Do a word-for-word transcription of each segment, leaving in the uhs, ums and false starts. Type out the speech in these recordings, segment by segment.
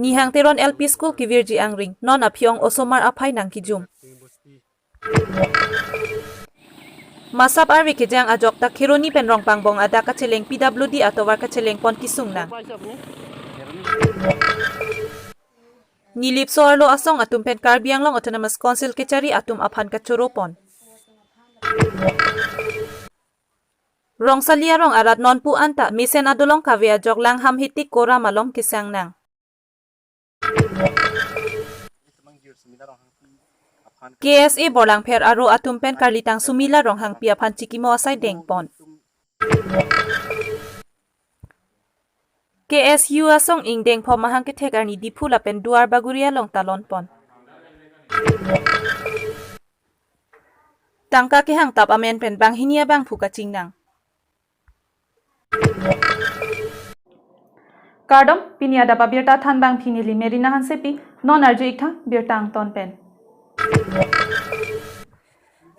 Nihang Teron L P School kevirji angring, non aphi-ong osomar aphai nangkijum. Masap arve kejang ajok ta Kheroni pen Rongpangbong adak kacheleng P W D atovar kacheleng pon kesung nang. Nilip so-arlo asong atum pen Karbi Anglong Autonomous Council kechari atum aphan kachoro pon. Rongsali arong arat nonpu anta mesen adolong kave ajok Langham Hitik Koram along kesang nang. K S A Borlangpher aro atum pen Karlitang Sumila Ronghangpi aphan chikimo asai dengpon. K S U asong ingdeng pho mahang kethek arni Diphu lapen Duar Bagori along talon pon. Tangka kehang tap amen pen banghini abangphu kaching nang. Kardom, pini adap abirta thanbang pini neli Merina Hansepi, non arju-ik tha birta angton pen.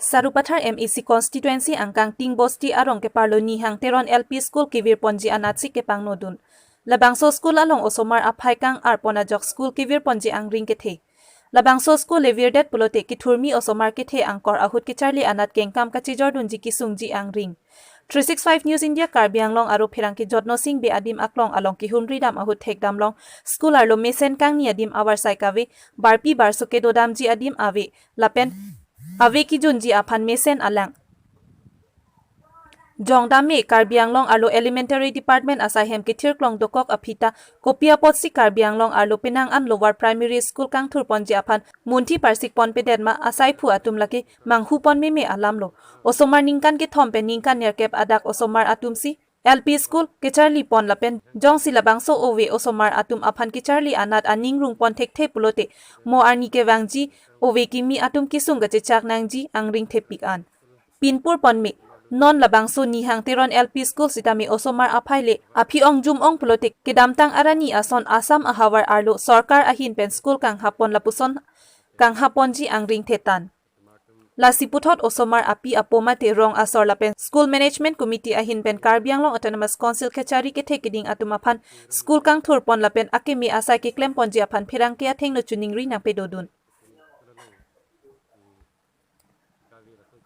Sarupathar M A C constituency angkang Tingbosti arong keparlo Nihang Teron L P School kevir ponji anatsi kepangnodun. Labangso school along osomar aphai kang-ar pon ajok school kevir ponji angring kethe. Labangso school le virdet pulote kethurmi osomar kethe angkor ahut kecharli anat kengkam kachijordunji kesungji angring. Three six five News India Karbi Anglong aro pherangke Jotno Sing Bey adim aklong along kehumri dam ahut thekdam long school arlo mesen kangni adim avarsai kave, barpi barso kedodamji adim ave, lapen ave kejunji aphan mesen alang jongdam me. Karbi Anglong arlo Elementary Department asai hem kethirklong dokok aphi ta kopi apotsi Karbi Anglong arlo penang an Lower Primary School kangthur ponji aphan munthi parsik pon pedet ma asaiphu atum lake manghu pon meme alam lo. Osomar ningkan kethom pen ningkan nerkep adak osomar atum si L P school kecharli pon lapen jongsi labangso ove osomar atum aphan kecharli anat aning rung pon thekthe pulote mo arni kevangji ove kimi atum kesung kachechak nangji angring thepik an pinpur pon me. Non labangso Nihang Teron L P school sitame osomar aphai le aphi-ong jum-ong pulote kedamtang arni ason Assam ahavar arlo sorkar ahin pen school kanghap pon lapuson kanghap ponji angring thetan. Lasi puthot osomar api apo mate rong asor lapen School Management Committee ahin pen Karbi Anglong Autonomous Council kechari kethe keding atum aphan school kangthur pon lapen akeme asai keklem ponji aphan pherangke athengno choningri nangpedodun.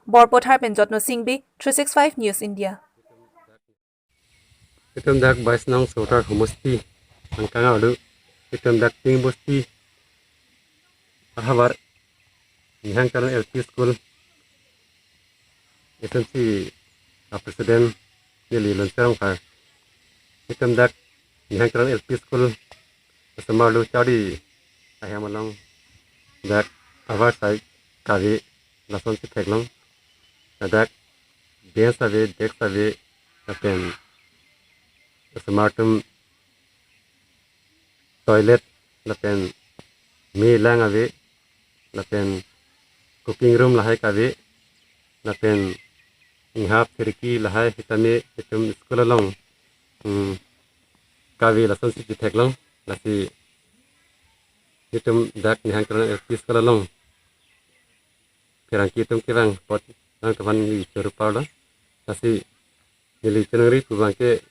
Borpathar pen Jotno Sing Bey, three six five News India. Itum dak bais nong sotar homosti angkang alu itum dak Tingbosti ahavar Nihang Teron L P School itum si a president neli Lonsarong Phar itum dak Nihang Teron L P School osomar lo chari ahem along dak avarsai kave lason si theklong. Ladak bench ave, desk ave, lapen osomar atum toilet, lapen me lang ave, lapen cooking room lahai kave, lapen inghap khirki lahai sitame itum school along, hmm, kave lason si theklong. Lasi itum dak Nihang Teron L P School along pherangke atum kevang apot nangkevan neli choro parlo. Lasi neli choningri pu abangke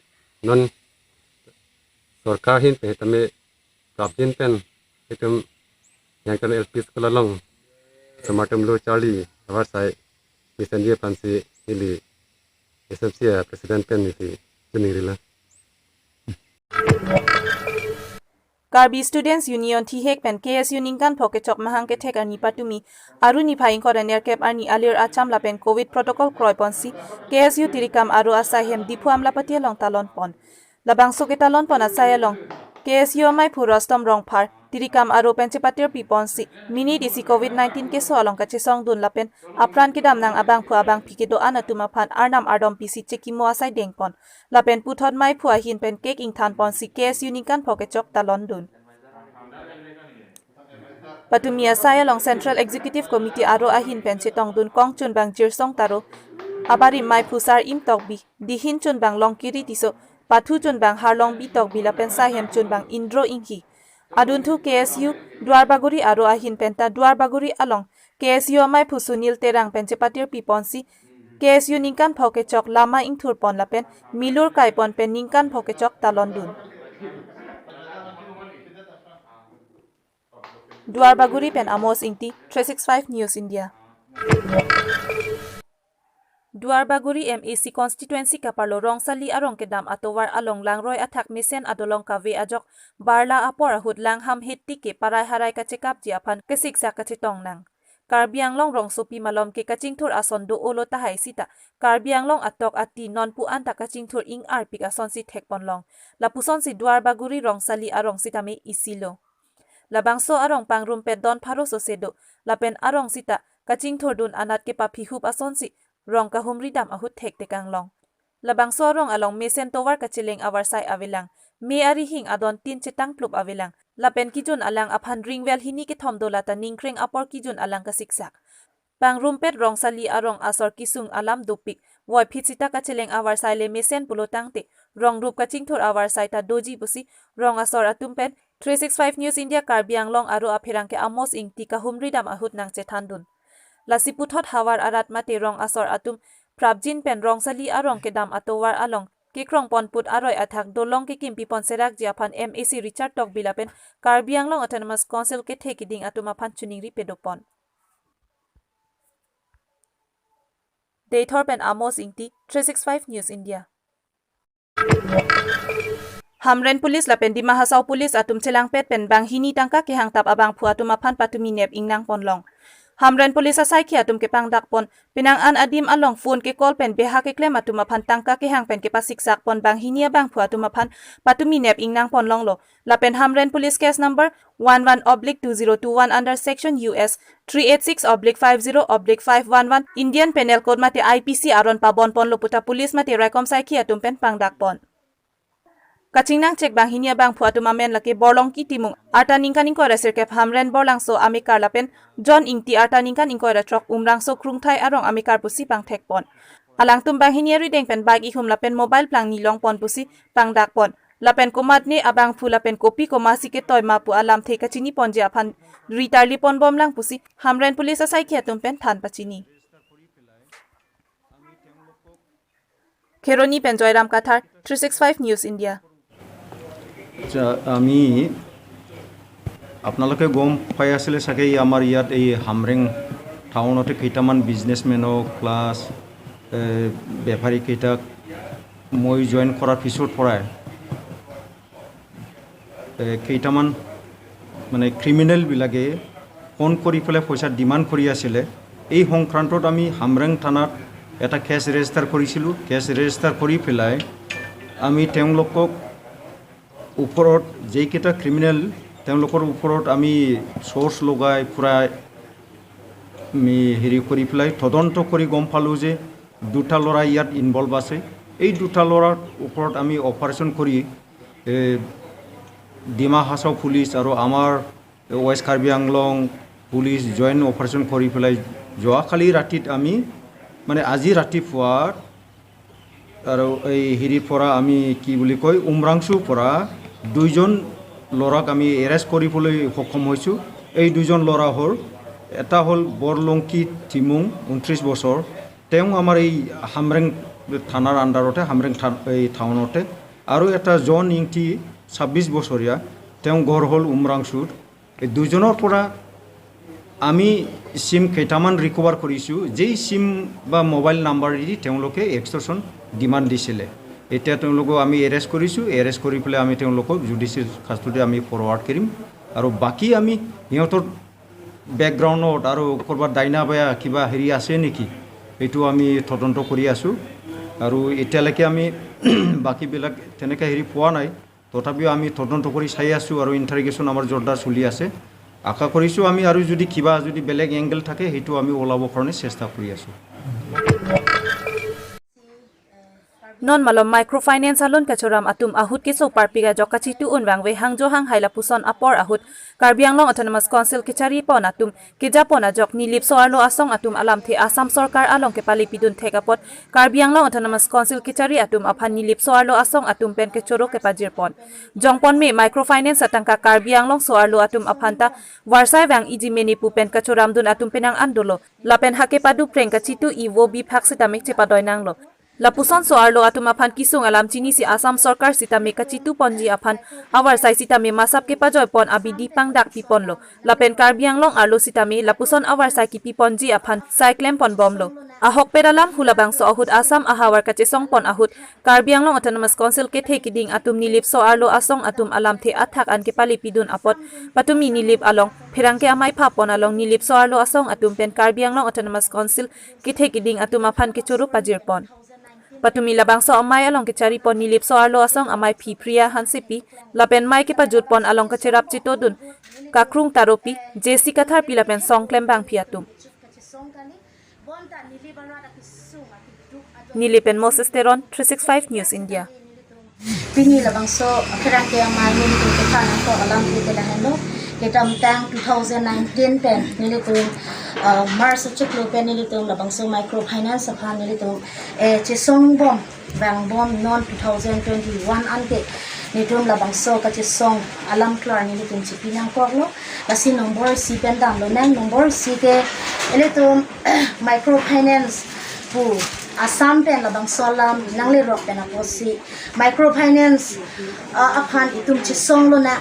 non sorkar ahin pen sitame prapjin pen itum Nihang Teron L P School along osomar atum lo charli avarsai mesenji aphansi neli S M C a president pen neli choningrilo. Karbi Students Union thihek pen K S U ningkan pho kechok mahang kethek arni patumi, aru niphai ingkoi ra nerkep arni alir acham lapen Covid protocol kroi ponsi K S U tirikam aro asai hem Diphu Amlapati along talon pon. Labangso ketalon pon asai along K S U amaiphu Rustom Rongphar tirikam aro pen chepatirpi ponsi minit isi Covid nineteen keso along kachesongdun lapen apran kedam nang abangphu abangphi kedo-an atum aphan arnam ardom pisi chekimo asai dengpon. Lapen puthot maiphu ahin pen cake ingthan ponsi K S U ningkan pho kechok talondun. Patumi asai along Central Executive Committee aro ahin pen chetongdun kong chunbang Jirsong Taro, abarim maiphu Sar Im Tokbi, dihin chunbang Longkiri Tisso, pathu chunbang Harlongbi Tokbi lapen saihem chunbang Indro Inghi. Adunthu K S U Duar Bagori aro ahin pen ta Duar Bagori along K S U amaiphu Sunil Terang pen chepatirpi ponsi K S U ningkan pho kechok lama ingthur pon lapen milur kai pon pen ningkan pho kechok talondun. Duarbagori pen Amos Ingti, three six five News India. Duarbagori M A C constituency kaparlo Rongsali arong kedam atovar along langroi athak mesen adolong kave ajok barla apor ahut langham hettik ke parai harai kachekapji aphan kesiksak kachetong nang. Karbi Anglong rongsopi malom ke kachingthur ason do-olo tahai sita Karbi Anglong atok ati nonpu anta kachingthur ing arpik asonsi thekponlong. Lapusonsi Duarbagori Rongsali arong sitame isilo. Labangso arong pangrumpet don pharo sose do, lapen arong sita kachingthurdun anat kepaphihup asonsi rong kahumri dam ahut thektekang long. Labangso arong along mesen tovar kacheleng avarsai avelang, me arihing adon tin chetangplup avelang, lapen kijun alang aphan ringvel hini kethom do lata ningkreng apor kijun alang kasiksak. Pangrumpet Rongsali arong asor kesung alam dopik, voiphit sita kacheleng avarsai le mesen pulo tangte, rong rup kachingthur avarsai ta doji pusi, rong asor atum pen, three six five News India Karbi Anglong aro apherangke Amos Ingti kahumri dam ahut nangchethandun. Lasi puthot havar arat mate rong asor atum, prapjin pen Rongsali arong kedam atovar along, kekrongpon put aroi athak dolong kekimpipon serakji aphan M A C Richard Tokbi lapen Karbi Anglong Autonomous Council kethe kiding atum aphan choningri pedopon. Deithor pen Amos Ingti, three six five News India. Hamren Police lapen Dima Hasao Police atum chelangpet pen banghini tangka kehangtap abangphu atum aphan patumi nep ingnangponlong. Hamren Police asaikhi atum kepangdakpon, penang an adim along phone ke-call pen beha keklem atum aphan tangka kehang pen kepasiksakpon banghini abangphu atum aphan patumi nep ingnangponlonglo. Lapen Hamren Police case number one one oblique two zero two one under section U S three eight six oblique five zero oblique five one one Indian Penal Code mate I P C aron pabonponlo puta police mate raikom saikhi atum pen pangdakpon. Kachingnangchek banghini abangphu atum amen lake Borlongki Timung, arta ningkan ingkoi ra sirkep Hamren Borlangso amekar lapen John Ingti, arta ningkan ingkoi ra throk Umrangso Krungthai arong amekar pusi pangthekpon. Alangtum banghini arideng pen bike ihum lapen mobile plangni longpon pusi pangdakpon. Lapen komatne abangphu lapen kopi komasi ketoi ma pu alamthe kachiniponji aphan ritarliponbomlang pusi Hamren Police asaikhi atum pen than pachini. Kheroni pen Joyram Kathar, three six five News India. আচ্ছা, আমি আপোনালোকে গম পাই আছিলে চাগে, এই আমাৰ ইয়াত এই হামৰেং টাউনতে কেইটামান বিজনেছমেনক প্লাছ বেপাৰীকেইটাক মই জইন কৰাৰ পিছৰ পৰাই এ, কেইটামান মানে ক্ৰিমিনেলবিলাকে ফোন কৰি পেলাই পইচা ডিমাণ্ড কৰি আছিলে। এই সংক্ৰান্তত আমি হামৰেং থানাত এটা কেছ ৰেজিষ্টাৰ কৰিছিলোঁ। কেছ ৰেজিষ্টাৰ কৰি পেলাই আমি তেওঁলোকক ওপৰত যিকেইটা ক্ৰিমিনেল, তেওঁলোকৰ ওপৰত আমি চৰ্চ লগাই পূৰা আমি হেৰি কৰি পেলাই তদন্ত কৰি গম পালোঁ যে দুটা ল'ৰা ইয়াত ইনভলভ আছে। এই দুটা ল'ৰাৰ ওপৰত আমি অপাৰেশ্যন কৰি, এ, ডিমা হাছাও পুলিচ আৰু আমাৰ west Karbi Anglong police joint operation কৰি পেলাই যোৱাকালি ৰাতিত আমি, মানে, আজি ৰাতিপুৱা আৰু এই হেৰিৰ পৰা আমি কি বুলি কয়, উমৰাংচুৰ পৰা দুইজন ল'ৰাক আমি এৰেষ্ট কৰিবলৈ সক্ষম হৈছোঁ। এই দুইজন ল'ৰা হ'ল, এটা হ'ল বৰলংকি টিমুং, ঊনত্ৰিছ বছৰ, তেওঁ আমাৰ এই হামৰেং থানাৰ আণ্ডাৰতে, হামৰেং থান-, এই টাউনতে, আৰু এটা জন ইংতি, ছাব্বিছ বছৰীয়া, তেওঁ ঘৰ হ'ল উমৰাংচুত। এই দুজনৰ পৰা আমি চিম কেইটামান ৰিকভাৰ কৰিছোঁ। যেই চিম বা মোবাইল নাম্বাৰেদি তেওঁলোকে এক্সটৰ্চন ডিমাণ্ড দিছিলে। এতিয়া তেওঁলোকক আমি এৰেষ্ট কৰিছোঁ। এৰেষ্ট কৰি পেলাই আমি তেওঁলোকক জুডিচিয়েল কাষ্টডিত আমি ফৰৱাৰ্ড কৰিম। আৰু বাকী আমি সিহঁতৰ বেকগ্ৰাউণ্ডত আৰু ক'ৰবাত ডাইনা বায়া কিবা হেৰি আছে নেকি, এইটো আমি তদন্ত কৰি আছোঁ। আৰু এতিয়ালৈকে আমি বাকীবিলাক তেনেকৈ হেৰি পোৱা নাই। তথাপিও আমি তদন্ত কৰি চাই আছোঁ আৰু ইণ্টাৰগেশ্যন আমাৰ জোৰদাৰ চলি আছে। আশা কৰিছোঁ আমি আৰু যদি কিবা যদি বেলেগ এংগল থাকে, সেইটো আমি ওলাবৰ কাৰণে চেষ্টা কৰি আছোঁ। Non malom microfinance alun kachoram atum ahut keso parpik ajok kachitu unvang ve hangjo hanghai lapuson apor ahut Karbi Anglong Autonomous Council kecharipon atum kejapon ajok Nilip so-arlo asong atum alamthe Assam sorkar along kepale pidun thek apot Karbi Anglong Autonomous Council kechari atum aphan Nilip so-arlo asong atum pen kechoro kepajirpon. Jongpon me microfinance atangka Karbi Anglong so-arlo atum aphanta varsai vang iji mene pu pen kachoramdun atum penang an dolo. Lapen hake padu preng kachitu i vo biphak sitame chepadoi nanglo. Lapuson so-arlo atum aphan kesung alam chinisi Assam sorkar sitame kachitu ponji aphan avarsai sitame masap kepajoi pon abidi pangdak pi ponlo. Lapen Karbi Anglong arlo sitame lapuson avarsai kipi ponji aphan sai klem pon bomlo. Ahokpet alam hu labangso ahut Assam ahavar kachesong pon ahut Karbi Anglong Autonomous Council kethe kiding atum Nilip so-arlo asong atum alamthe athak an kepale pidun apot patumi Nilip along pherangke amei pha pon along Nilip so-arlo asong atum pen Karbi Anglong Autonomous Council kethe kiding atum aphan kechoro pajir pon. Patumi labangso amei along kechari pon Nilip so-arlo asong amei phi Priya Hansepi lapen mei kepajut pon along kacherap chitodun Kakrung Taropi, J C Katharpi lapen Songklem Bangphi atum. Nilip pen Moses Teron, three six five News India. Pini labangso pherangke amei nelitum kethan nangkok alamthe ke lahenlo. Kedamtang two thousand nineteen pen nelitum, uh, March achiklo pen nelitum labangso microfinance aphan nelitum, eh, chesong bom, vang bom non two thousand twenty-one an ke nelitum labangso kachesong alam klar nelitum chipi nangkoklo. Lasi nombor isi pen damlonang, nombor isi ke ilitum microfinance pu Assam pen labangso alam nanglerok pen apotsi microfinance, ah, aphan itum chesonglonang,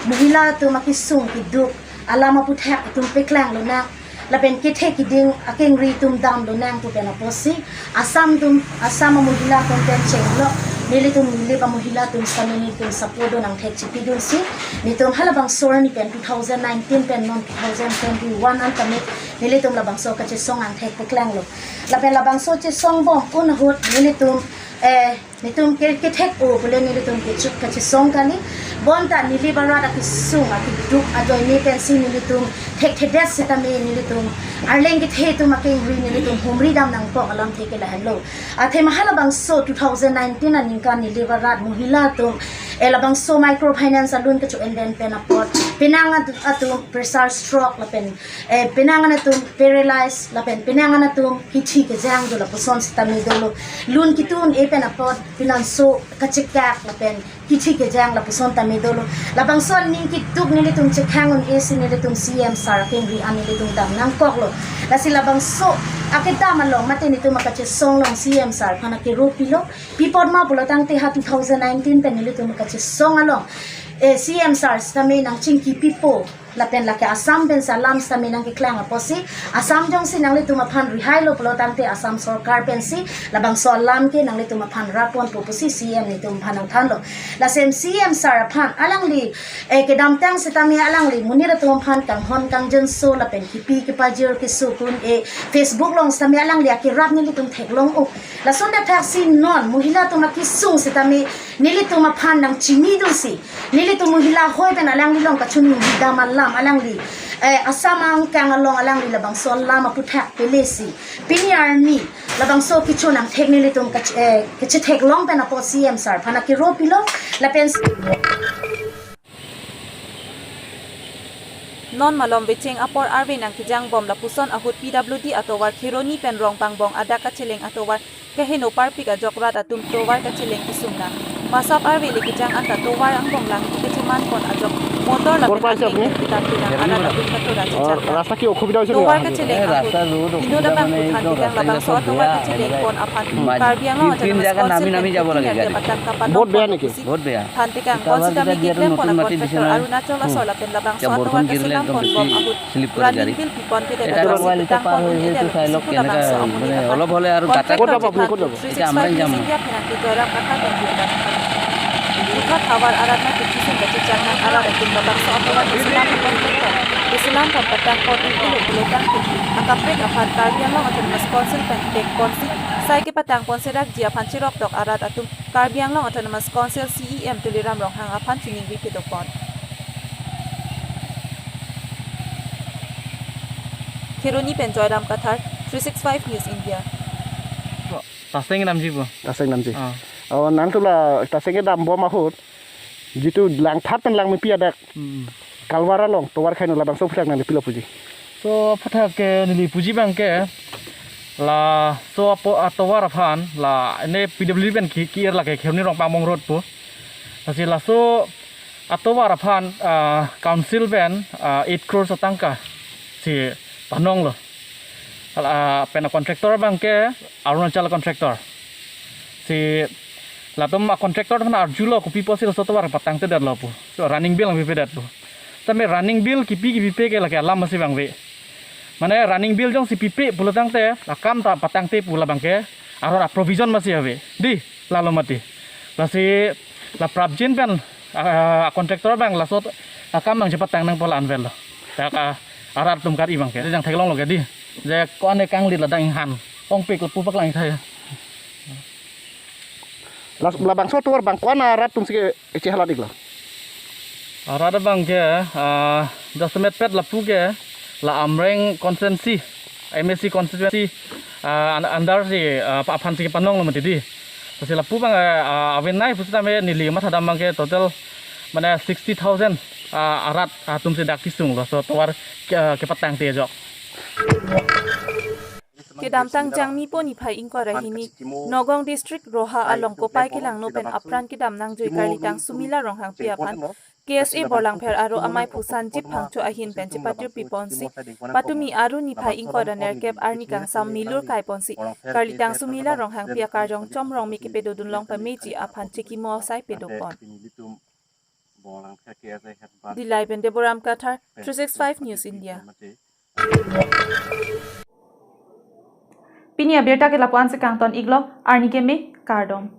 mohila atum akesung keduk alam aputhak itum paklanglonang, lapen kethe kiding akengri itum damlonang pu pen apotsi Assam atum, Assam amohila atum pen chenglo, nelitum Nilip amohila atum sitame nelitum support do nangthek chipidunsi, nelitum halabangso arni pen two thousand nineteen pen non two thousand twenty-one an tame nelitum labangso kachesong angthek paklanglo. Lapen labangso chesong bom un ahut nelitum, eh, nelitum ke, kethek-o pule nelitum kechu-, kachesong kali. Bonta Nilip arat akesung akeduk ajoine pensi nelitum thekthedet sitame nelitum arleng kethe atum akengri nelitum humri dam nangkok alamthe ke lahenlo. Athema halabangso two thousand nineteen aningkan Nilip arat mohila atum, eh, labangso microfinance alun kecho-en den pen apot penang at-, atum pressure stroke lapen, eh, penang an atum paralyze lapen penang an atum kithi kejang do lapuson sitame dolo. Lun kitu un-e pen apot pinanso kachekak lapen kithi kejang lapuson tame dolo. Labangso aning keduk nelitum chekhang un-e si nelitum C M sir akengri an nelitum dam nangkoklo. Lasi labangso akedam along mate nelitum akachesong along C M sir aphan akero pilo. Pi apot ma pulo tangte ha two thousand nineteen pen nelitum akachesong along, eh, C M sir sitame nangchingki pipo. Lapen lake Assam pensi alam sitame nangkeklang apotsi, Assam jongsi nanglitum aphan rihailo pulo tangte Assam sorkar pensi labangso alam ke nanglitum aphan rap ponpo pusi C M nelitum aphan nangthanlo. Lasi C M sir aphan alangli, eh, kedamtang sitame alangli monit atum aphan kanghon kangjinso lapen kipi kepajir keso kun, eh, Facebook along sitame alangli akerap nelitum theklong-o. Lason athak si non mohila atum akesung sitame nelitum aphan nangchinidunsi, nelitum mohila ahoi pen alangli along kachinidam alam alangli, eh, Assam angkang along alangli labangso alam aputhak pelesi pini arni labangso kecho nangthek nelitum kach-, eh, kachetheklong pen apot C M sir aphan akero pilo. Lapen non malom vecheng apor arve nangkejang bom lapuson ahut P W D atovar Kheroni pen Rongpangbong adak kacheleng atovar kaheno parpik ajok rat atum tovar kacheleng kesung nang. Masap arve le kejang anta tovar angbong lang kecheman pon ajok motor lapen angbong kitan pinang arat atum katora chechak nang. রাস্তা কি অসুবিধা হয়েছে নেকি? Tovar kacheleng ahut heno dapang kuthan tekang labangso atovar kacheleng pon aphan Karbi Anglong Autonomous Council pen kuting ake patang kapan বহুত বেয়া নেকি? Pon aphan tekang pon sitame keklem pon a contractor Arunachal asor lapen labangso atovar kaselam pon bom ahut running bill pi pon pite kachisi petang pon un-e detlo pusi pu labangso amonit aphan. Contractor aphan three six five News India pherangke Joyram Kathar pen birta nangphan. Puthot havar arat nangkechesung kachechak nang arat atum labangso atovar kaselam pon pon, kaselam pon patang pon un-elo pulo tangte akaprek aphan Karbi Anglong Autonomous Council pen pek ponsi sai kepatang pon serakji aphan cheroktok arat atum Karbi Anglong Autonomous Council C E M Tuliram Ronghang aphan chiningri kedo pon. Kheroni pen Joyram Kathar, three six five News India. Taseng namji po. Taseng namji. Ah. Oh, nangtum la taseng kedam bom ahut jitu langthat pen langmepi adak. Hmm. Kalvar along tovar kaheno labangso aputhak nangli pilo puji? So aputhak ke neli puji abang ke laso apo atovar aphan la ne P W D pen ki, ki-ir lake Kheroni Rongpangbong road po. Lasi laso atovar aphan, ah, council pen, ah, eight crores atangka si panonglo. Hala, ah, pen a contractor abang ke Arunachal contractor. Si latum a contractor aphan arjulo, kopi pusi laso tovar patangtedetlo pu. So running bill nangpipedet pu. Tame running bill kipi kipipe ke lake alam masi abang ave. Mane running bill jongsi pipe pulo tangte akam ta patangte pu labang ke aron a provision masi ave. Dei, lalo mati. Lasi la prapjin pen a, a contractor abang laso akam nangchepatang nangpo la-an avelo. Dak a arat atum kar-i abang ke. Jang theklonglo ke dei. Je ko-an kanglit ladak inghan. Ongpik lapu paklang thai. Las-, labangso tovar abang ko-an arat atum si ke chehalat iklo? Arat abang ke, ah, jasemet pet lapu ke la Amreng constituency, M A C constituency, ah, un-, under si, ah, pa-, aphan si kepanonglo mati dei. Lasi lapu abang, ah, avenai pusitame neli mathadam abang ke total mane sixty thousand, ah, arat atum si dak kesunglo. So tovar ke, kepatangte ajok. Kedamtang Jangmi po niphai ingkoi ra hini Nagaon District Roha along kopai kelangno pen apran kedam nangjui karlitang Sumila Ronghangpi aphan K S A Borlangpher aro amaiphu Sanjib Phangcho ahin pen chepatirpi ponsi patumi aru niphai ingkoi ra nerkep arni kangsam milur kai ponsi karlitang Sumila Ronghangpi akarjong Chomrongme kepedodun long pameji aphan chekimo asai pedo pon. Dillai pen Deboram Kathar, three six five News India. Pini abirta ke lapu-an si kangton iklo, arni keme, kardom.